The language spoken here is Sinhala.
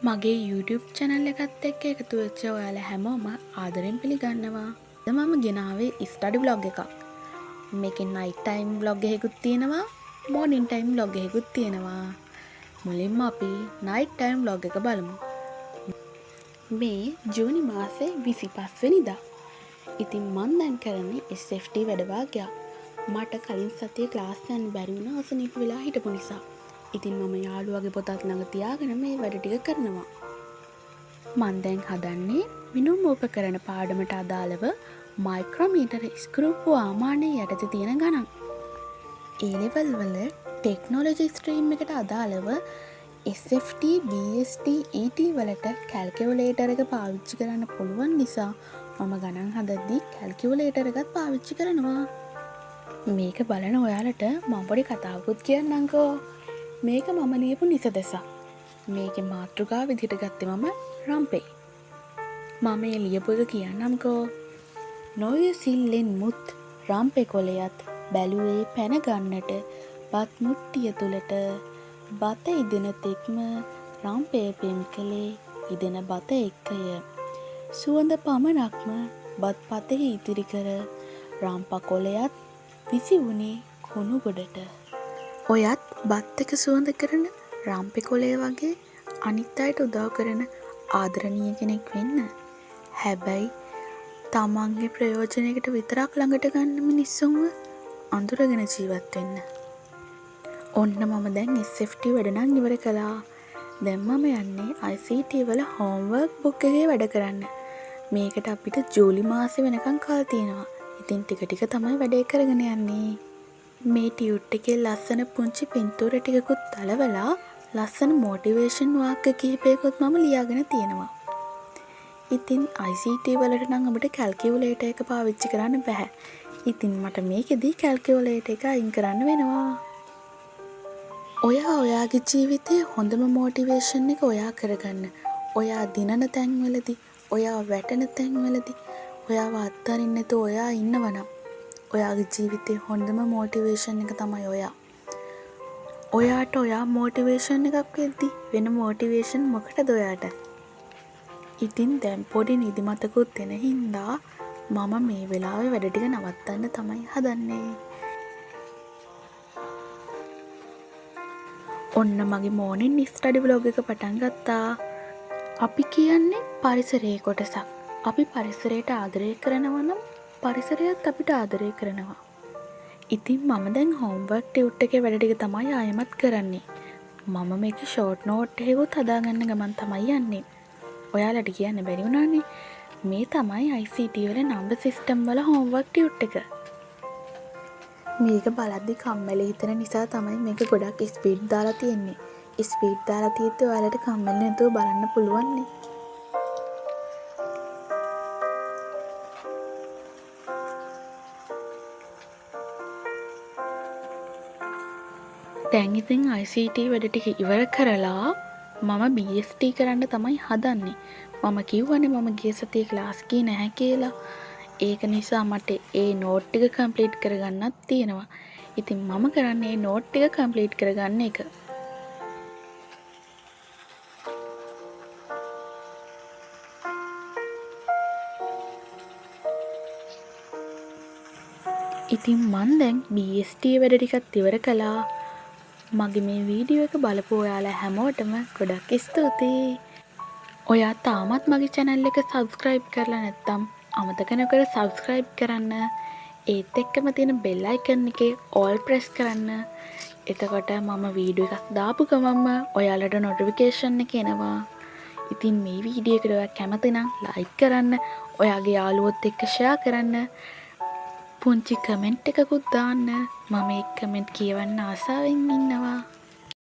මගේ YouTube channel එකත් එක්ක එකතු වෙච්ච ඔයාලා හැමෝම ආදරෙන් පිළිගන්නවා. අද මම ගෙනාවේ ස්ටඩි ව්ලොග් එකක්. මේකේ නයිට් ටයිම් ව්ලොග් එකකුත් තියෙනවා, මෝර්නින් ටයිම් ව්ලොග් එකකුත් තියෙනවා. මුලින්ම අපි නයිට් ටයිම් ව්ලොග් එක බලමු. මේ ජූනි මාසේ 25 වෙනිදා. ඉතින් මං දැන් කරන්නේ SFT වැඩ භාගයක්. මට කලින් සතියේ ක්ලාස් යන්න බැරි වුණා අසනීප වෙලා හිටපු නිසා. ඉතින් මම යාළුවගේ පොතත් ළඟ තියාගෙන මේ වැඩ ටික කරනවා. මං දැන් හදන්නේ මිනුම් උපකරණ පාඩමට අදාළව මයික්‍රොමීටර් ස්ක්‍රූප්පු ආමානය යටතේ තියෙන ගණන්. ඒ ලෙවල් වල ටෙක්නොලොජි ස්ට්‍රීම් එකට අදාළව SFT, BST, ET වලට කැල්කියුලේටර් එක පාවිච්චි කරන්න පුළුවන් නිසා මම ගණන් හදද්දී කැල්කියුලේටර් එකත් පාවිච්චි කරනවා. මේක බලන ඔයාලට මම පොඩි කතාවකුත් කියන්නම්කෝ. මේක මම ලියපු නිසදසක්. මේකේ මාතෘකාව විදිහට ගත්තේ මම රම්පේ. මම මේ ලියපු එක කියන්නම්කෝ. නොයසිල්ලෙන් මුත් රම්පේ කොළයත් බැලුවේ පැන ගන්නට බත් මුට්ටිය තුලට බත ඉදෙන තෙක්ම රම්පය පෙම් කළේ ඉදෙන බත එක්කය. සුවඳ පමණක්ම බත් පතෙහි ඉතිරි කර රම්ප කොළයත් විසි වුණේ කුණු ගොඩට. ඔයත් බත් එක සුවඳ කරන රම්පෙ කොළය වගේ අනිත් අයට උදව් කරන ආදරණීය කෙනෙක් වෙන්න. හැබැයි තමන්ගේ ප්‍රයෝජනයකට විතරක් ළඟට ගන්න මිනිස්සුන්ව අඳුරගෙන ජීවත් වෙන්න. ඔන්න මම දැන් SFT වැඩ නම් ඉවර කළා. දැන් මම යන්නේ ICT වල හෝම්වර්ක් බුක් එකේ වැඩ කරන්න. මේකට අපිට ජූලි මාසෙ වෙනකන් කල් තියෙනවා. ඉතින් ටික ටික තමයි වැඩේ කරගෙන යන්නේ. මේ ටියුට් එකේ ලස්සන පුංචි පින්තූර ටිකකුත් අලවලා ලස්සන මොටිවේෂන් වාක්‍ය කිහිපයකුත් මම ලියාගෙන තියෙනවා. ඉතින් ICT වලට නම් අපිට කැල්කියුලේටර් එක පාවිච්චි කරන්න බැහැ. ඉතින් මට මේකෙදි කැල්කියුලේටර් එක අයින් කරන්න වෙනවා. ඔයා ඔයාගේ ජීවිතේ හොඳම මොටිවේෂන් එක ඔයා කරගන්න. ඔයා දිනන තැන්වලදී, ඔයා වැටෙන තැන්වලදී, ඔයාව අත්හරින්න නැතුව ඔයා ඉන්නවනම් ඔයාගේ ජීවිතේ හොඳම මොටිවේෂන් එක තමයි ඔයා. ඔයාට ඔයා මොටිවේෂන් එකක් වෙද්දි වෙන මොටිවේෂන් මොකටද ඔයාට? ඉතින් දැන් පොඩි නිදිමතකුත් එන හින්දා මම මේ වෙලාවේ වැඩ ටික නවත්තන්න තමයි හදන්නේ. ඔන්න මගේ මෝර්නින් ස්ටඩි ව්ලොග් එක පටන් ගත්තා. අපි කියන්නේ පරිසරයේ කොටසක්. අපි පරිසරයට ආදරය කරනවා නම් පරිසරයත් අපිට ආදරය කරනවා. ඉතින් මම දැන් හෝම්වර්ක් ටියුට් එකේ වැඩ ටික තමයි ආයෙමත් කරන්නේ. මම මේක ෂෝට් නෝට් එකකුත් හදාගන්න ගමන් තමයි යන්නේ. ඔයාලට කියන්න බැරි වුණානේ. මේ තමයි ICT වල නම්බර් සිස්ටම් වල හෝම්වර්ක් ටියුට් එක. මේක බලද්දි කම්මැලි හිතෙන නිසා තමයි මේක ගොඩක් ස්පීඩ් දාලා තියෙන්නේ. ස්පීඩ් දාලා තියෙද්දි ඔයාලට කම්මැලි නැතුව බලන්න පුළුවන්නේ. දැන් ඉතින් ICT වැඩ ටික ඉවර කරලා මම BST කරන්න තමයි හදන්නේ. මම කිව්වනේ මම ගිය සතියේ ක්ලාස් ගියේ නැහැ කියලා. ඒක නිසා මට ඒ නෝට් ටික කම්ප්ලීට් කරගන්නත් තියෙනවා. ඉතින් මම කරන්නේ ඒ නෝට් ටික කම්ප්ලීට් කරගන්න එක. ඉතින් මං දැන් BST වැඩ ටිකත් ඉවර කළා. මගේ මේ වීඩියෝ එක බලපු ඔයාලා හැමෝටම ගොඩක් ස්තුතියි. ඔයා තාමත් මගේ channel එක subscribe කරලා නැත්නම් අමතක නොකර subscribe කරන්න. ඒත් එක්කම තියෙන bell icon එකේ all press කරන්න. එතකොට මම වීඩියෝ එකක් දාපු ගමන්ම ඔයාලට notification එක එනවා. ඉතින් මේ වීඩියෝ එකට ඔයා කැමති නම් like කරන්න, ඔයාගේ යාළුවොත් එක්ක share කරන්න, පුංචි කමෙන්ට් එකකුත් දාන්න. මම ඒ කමෙන්ට් කියවන්න ආසාවෙන් ඉන්නවා.